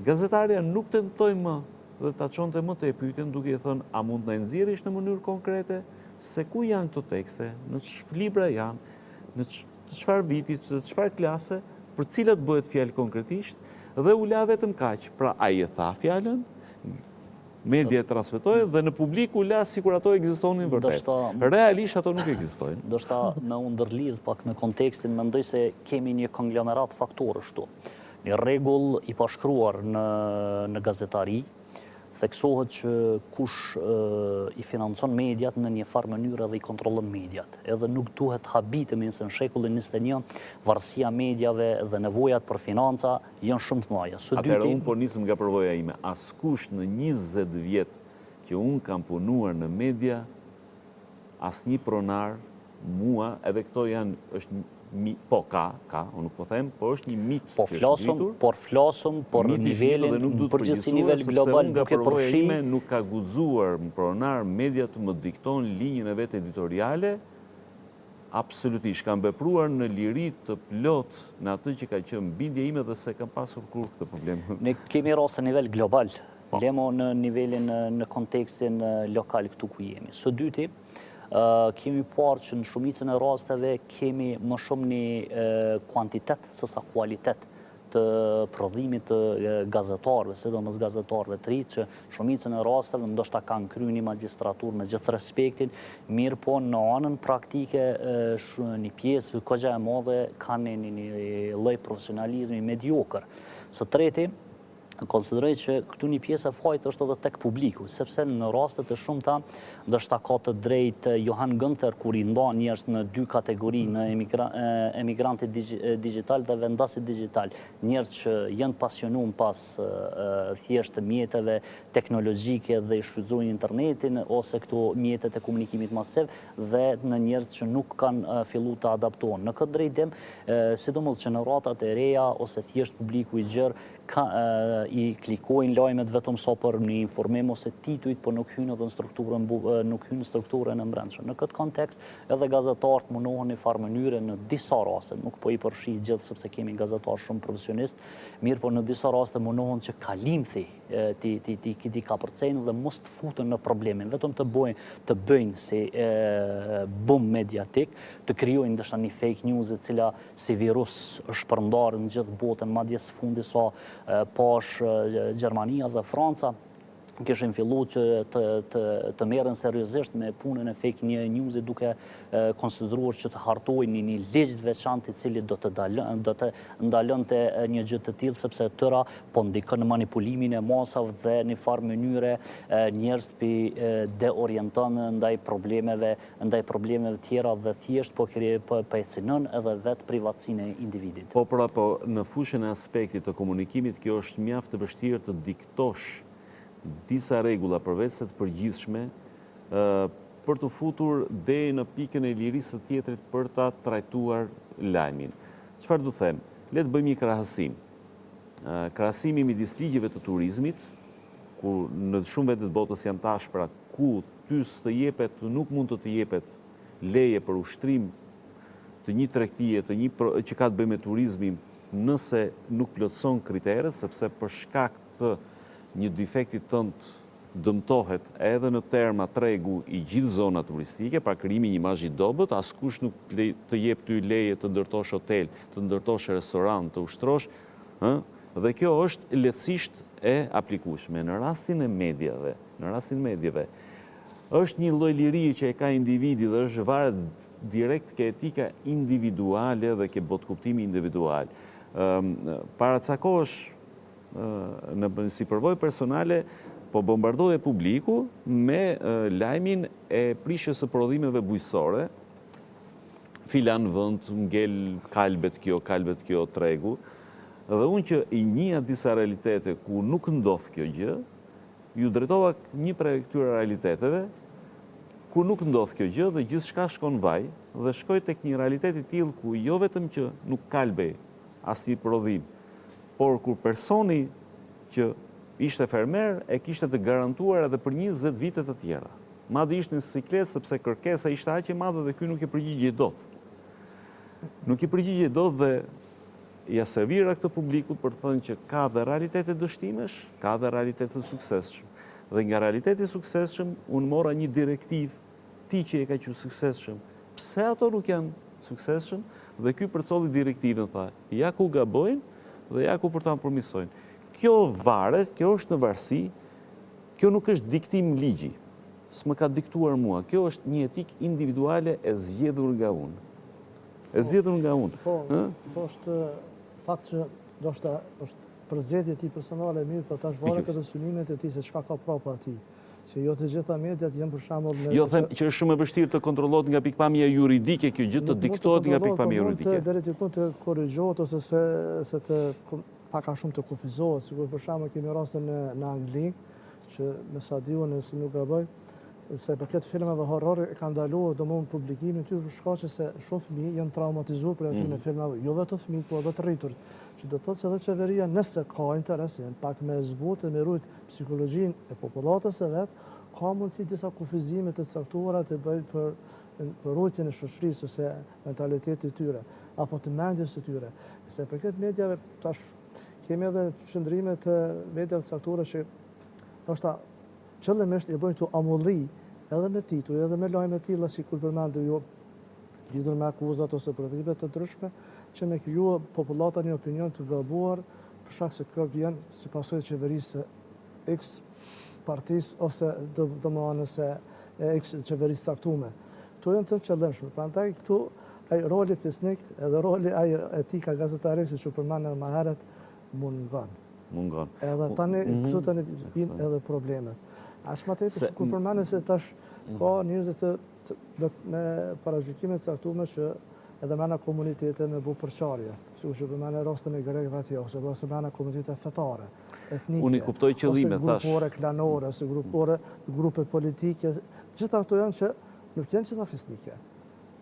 Gazetarja nuk tentoi më dhe ta çonte më tej pyetjen duke i thënë a mund të na i nxjerrish në mënyrë konkrete se ku janë këto tekste, në çfarë libra janë, në çfarë viti, të çfarë klase, për cilat bëhet fjalë konkretisht dhe u la vetëm kaq. Pra ai e tha fjalën, media e transmetoi dhe në publik u la sikur ato ekzistonin vërtet. Realisht ato nuk ekzistojnë. Ndoshta me u ndërlidh pak me kontekstin, mendoj se kemi një konglomerat faktorësh këtu. Një rregull i pashkruar në në gazetari, theksohet që kush i financon mediat në një farë mënyre edhe i kontrollon mediat. Edhe nuk duhet të habitemi se në shekullin 21 varësia e mediave dhe nevojat për financa janë shumë të mëdha. Së dyti, Atëherë unë po nisem nga përvoja ime, askush në 20 vjet që unë kam punuar në media, asnjë pronar mua, edhe këto janë, është mi, po ka, ka, unë nuk po them, po është një mit po që është ngritur. Por flasim për nivelin, dhe nuk duhet përgjithësi nivel global duke përfshi ime nuk ka guxuar pronar media të më dikton linjën e vet editoriale, absolutisht kam vepruar në liri të plotë në atë që ka qenë bindja ime dhe s'e kam pasur kurrë këtë problem. Ne kemi raste në nivel global, po. Le mo në nivelin në kontekstin lokal këtu ku jemi. Së dyti, kemi parë që në shumicën e rasteve kemi më shumë një kuantitet sesa kualitet të prodhimit të gazetarëve, sidomos gazetarëve të ri, që shumicën e rasteve ndoshta kanë kry një magjistraturë me gjithë respektin, mirëpo në anën praktike një pjesë kogja e madhe kanë një, një lloj profesionalizmi mediokër. Së treti, konsideroj që këtu një pjesë e fajit është edhe tek publiku, sepse në rastet e shumta, ndoshta ka të drejtë Johan Günther kur i ndan njerëz në dy kategori, në emigrantit digjital dhe vendasit digjital, njerëz që janë pasionum pas thjesht mjeteve teknologjike dhe i shfrytëzojnë internetin ose këto mjetet e komunikimit masiv dhe në njerëz që nuk kanë fillu të adaptohen. Në këtë drejtim, sidomos gjeneratat e reja ose thjesht publiku i gjerë ka, i klikojnë lajmet vetëm sa për një informim ose titujt, po nuk hyjnë edhe në strukturën nuk hyjnë në strukturën e mbrendshme. Në këtë kontekst, edhe gazetarët mundohen në farë mënyre në disa raste, nuk po i përfshij gjithë sepse kemi gazetarë shumë profesionistë, mirëpo në disa raste mundohen që kalimthi t'i t'i t'i t'i kapërcejnë dhe mos të futen në problemin, vetëm të bëjnë të bëjnë si e, bum mediatik, të krijojnë ndoshta një fake news e cila si virus është shpërndarë në gjithë botën, madje së fundi sa pashë Gjermania dhe Franca kishin fillu që të, të, të merren seriozisht me punën e fake newsit duke konsideruar që të hartojnë një, një ligj të veçantë i cili do të, dalën, do të ndalonte një gjë të tillë sepse tëra po ndikon në manipulimin e masave dhe në farë mënyre njerëzit p'i deorienton ndaj problemeve ndaj problemeve tjera dhe thjesht po po po e cenon edhe vetë privatësinë e individit. Po pra po në fushën e aspektit të komunikimit kjo është mjaft e vështirë të diktosh disa rregulla përveçse të përgjithshme për t'u futur deri në pikën e lirisë së tjetrit për ta trajtuar lajmin. Çfarë du them? Le të bëjmë një krahasim. Krahasimi midis ligjeve të turizmit, ku në shumë vende të botës janë të ashpra, ku ty s'të jepet, nuk mund të të jepet leje për ushtrim të një tregtie, të një që ka të bëjë me turizmin, nëse nuk plotëson kriteret, sepse për shkak të një defekti tënd dëmtohet edhe në terma tregu i gjithë zona turistike, pra krijimi një imazh i dobët, askush nuk të jep ty leje të ndërtosh hotel, të ndërtosh restorant, të ushtrosh, ë? Dhe kjo është lehtësisht e aplikueshme. Në rastin e mediave, në rastin e mediave, është një lloj lirie që e ka individi dhe është varet direkt ke etika individuale dhe ke botëkuptimi individual. Para ca kohësh, në si përvojë personale, po bombardohej publiku me lajmin e prishjes së prodhimeve bujqësore, filan vend, ngel kalbet kjo, kalbet kjo tregu. Dhe unë që i njihja disa realitete ku nuk ndodh kjo gjë, iu drejtova një prej këtyre realiteteve ku nuk ndodh kjo gjë dhe gjithçka shkon vaj dhe shkoj tek një realitet i tillë ku jo vetëm që nuk kalbej asnjë prodhim, por kur personi që ishte fermer e kishte të garantuar edhe për 20 vite të tjera. Madje ishte në siklet sepse kërkesa ishte aq e madhe dhe ky nuk i përgjigjej dot. Nuk i përgjigjej dot dhe ia servira këtë publikut për të thënë që ka dhe realitete dështimesh, ka dhe realitete të suksesshëm. Dhe nga realiteti i suksesshëm, unë mora një direktivë, ti që je kaq i suksesshëm, pse ato nuk janë suksesshëm? Dhe ky përcolli direktivën, tha, ja ku gabojnë dhe ja ku për ta përmirësojnë. Kjo varet, kjo është në varësi, kjo nuk është diktim ligji. S'më ka diktuar mua, kjo është një etikë individuale e zgjedhur nga unë. E zgjedhur nga unë. Po, po është fakt që ndoshta është përzgjedhje e tij personale e mirë, po tash varet edhe synimet e tij se çka ka prapa atij. Që jo të gjitha mediat janë për shembull me Jo them që është shumë e vështirë të kontrollohet nga pikëpamja juridike kjo gjë të diktohet nga pikëpamja po juridike. Mund të deri diku të korrigjohet ose se se të pak a shumë të kufizohet, sikur për shembull kemi raste në në Angli që me sa di unë nëse nuk gaboj, sa i përket filmave horror e kanë ndaluar domthon publikimin e tyre për shkaqe se shumë fëmijë janë traumatizuar prej atyre mm. filmave, jo vetëm fëmijët, por edhe të rriturit. Që do të thotë se edhe qeveria nëse ka interes, janë pak me zbut e me rujt psikologjinë e popullatës së vet, ka mundësi disa kufizime të caktuara të bëjë për për ruajtjen e shoqërisë ose mentalitetit të tyre apo të mendjes së tyre. Sa i përket mediave tash kemi edhe qëndrime të mediave të caktuara që ndoshta qëllimisht i bëjnë këto amulli edhe me tituj, edhe me lajme të tilla sikur përmendët ju lidhur me akuzat ose provime të ndryshme, që me kriju popullata një opinion të gabuar për shkak se kjo vjen si pasojë e qeverisë X partisë ose domethënë se e X qeverisë caktume. Këto janë të qëllimshme. Prandaj këtu ai roli fisnik edhe roli ai etika gazetarisë që përmendëm edhe më herët mungon. Mungon. Edhe tani, mhm. këtu tani vijnë edhe problemet. Aq më tepër, kur përmende se tash mhm. ka njerëz të, të me paragjykime të caktume që edhe mrena komunitete me bu përçarje. Sikur që përmende rastin e grekëve atje, ose ose mrena komunitete fetare, etnike. Unë i kuptoj qëllimet, thash. Ose grupore, klanore, ose grupore, grupe politike. Gjitha këto janë që nuk janë gjitha fisnike.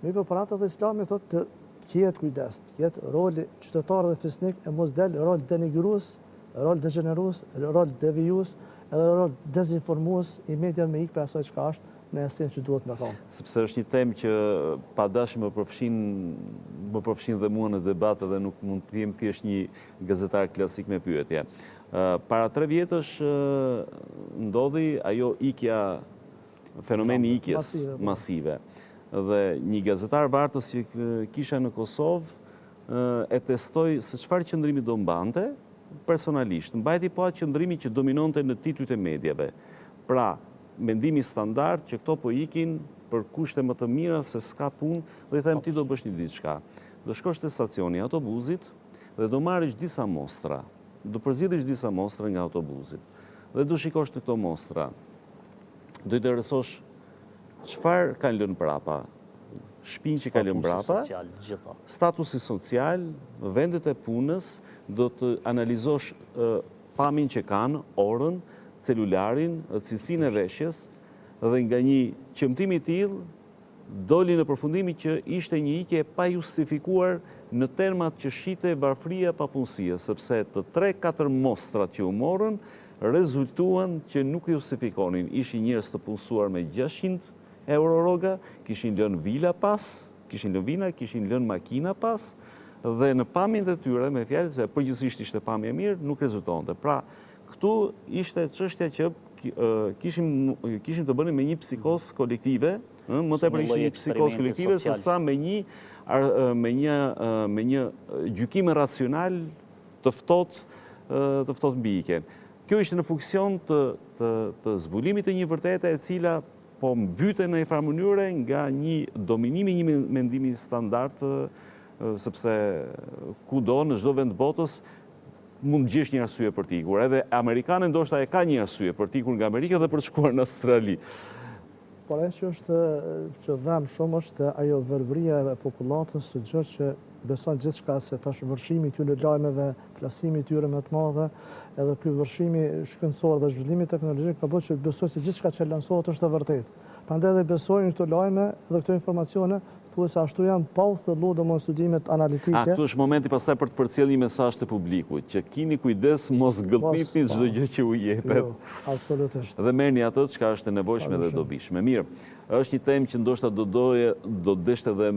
Mirëpo për atë edhe islami thotë të kihet kujdes, të kihet roli qytetar dhe fisnik e mos del rol denigrues, rol degjenerues, rol devijues, edhe rol dezinformues i mediave me ikë prej asaj çka është në esencë që duhet me thonë. Sepse është një temë që pa dashje më përfshin, më përfshin dhe mua në debat edhe nuk mund të jem thjesht një gazetar klasik me pyetje. Para tre vjetësh ndodhi ajo ikja fenomeni i ikjes po. masive. Dhe një gazetar vartës që kisha në Kosovë e testoi se çfarë qëndrimi do mbante personalisht. Mbajti po atë qëndrimin që dominonte në titujt e mediave. Pra, mendimi standard që këto po ikin për kushte më të mira se s'ka punë dhe i them ti do bësh një diçka. Do shkosh te stacioni i autobuzit dhe do marrësh disa mostra. Do përzgjidhësh disa mostra nga autobuzit dhe do shikosh në këto mostra. Do interesosh çfarë kanë lënë prapa, shpinë që kanë lënë prapa, statusi social, vendet e punës, do të analizosh pamjen që kanë, orën, celularin, cilësinë e veshjes, dhe nga një qëmtim i tillë, doli në përfundimin që ishte një ikje e pajustifikuar në termat që shihte varfëria papunësia, sepse të tre katër mostrat që u morën rezultuan që nuk justifikonin, ishin njerëz të punësuar me 600 euro rroga, kishin lënë vila pas, kishin lënë vila, kishin lënë makina pas, dhe në pamjen e tyre, me fjalë, se përgjithësisht ishte pamje e mirë, nuk rezultonte. Pra, këtu ishte çështja që kishim kishim të bënim me një psikozë kolektive, ëh, më tepër ishte një psikozë kolektive se sa me një me një me një gjykim racional të ftohtë të ftohtë mbi ikjen. Kjo ishte në funksion të të të zbulimit të një vërtete e cila po mbyte në një farë mënyre nga një dominim i një mendimi standard, sepse kudo në çdo vend botës mund të gjesh një arsye për të ikur. Edhe amerikani ndoshta e ka një arsye për të ikur nga Amerika dhe për të shkuar në Australi. Por ajo që është që dhemb shumë është ajo verbëria e popullatës së gjerë që beson gjithçka se tash vërshimi i këtyre lajmeve, plasimi i tyre me të madhe, edhe ky vërshimi shkencor dhe zhvillimi teknologjik ka bërë që besojnë se gjithçka që lansohet është e vërtetë. Prandaj edhe besojnë këto lajme dhe këto informacione, thuajse ashtu janë pa u thellu domethënë studimet analitike. A, këtu është momenti pastaj për të përcjellë një mesazh te publiku, që kini kujdes mos gëlltitni çdo gjë që u jepet. Jo, absolutisht. Dhe merrni atë çka është e nevojshme dhe e dobishme. Mirë, është një temë që ndoshta do doje, do deshte dhe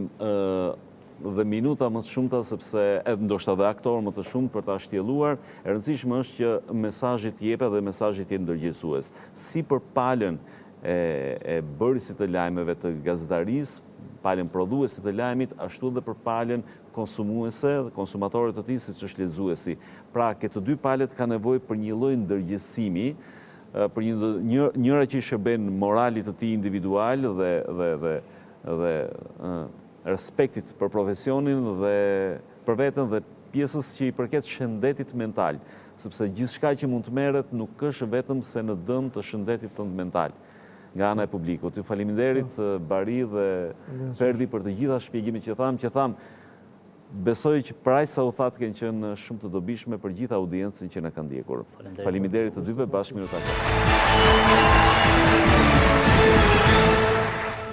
dhe minuta më të shumta sepse edhe ndoshta dhe aktorë më të shumtë për ta shtjelluar, e rëndësishme është që mesazhi të jepet dhe mesazhi të jetë ndërgjegjësues, si për palën e e bërësit të lajmeve të gazetarisë, palën prodhuese të lajmit, ashtu dhe për palën konsumuese dhe konsumatore të tij, siç është lexuesi. Pra, ke të dy palët kanë nevojë për një lloj ndërgjegjësimi, për një një njëra që i shërben moralit të tij individual dhe dhe dhe dhe respektit për profesionin dhe për veten dhe pjesës që i përket shëndetit mental, sepse gjithçka që mund të merret nuk është vetëm se në dëm të shëndetit tënd mental nga ana e publikut. Ju faleminderit Bari dhe Ferdi për të gjitha shpjegimet që thamë, që thamë besoj që për aq sa u tha të kenë qenë shumë të dobishme për gjithë audiencën që na ka ndjekur. Faleminderit të dyve, bashkë mirë u takofshim.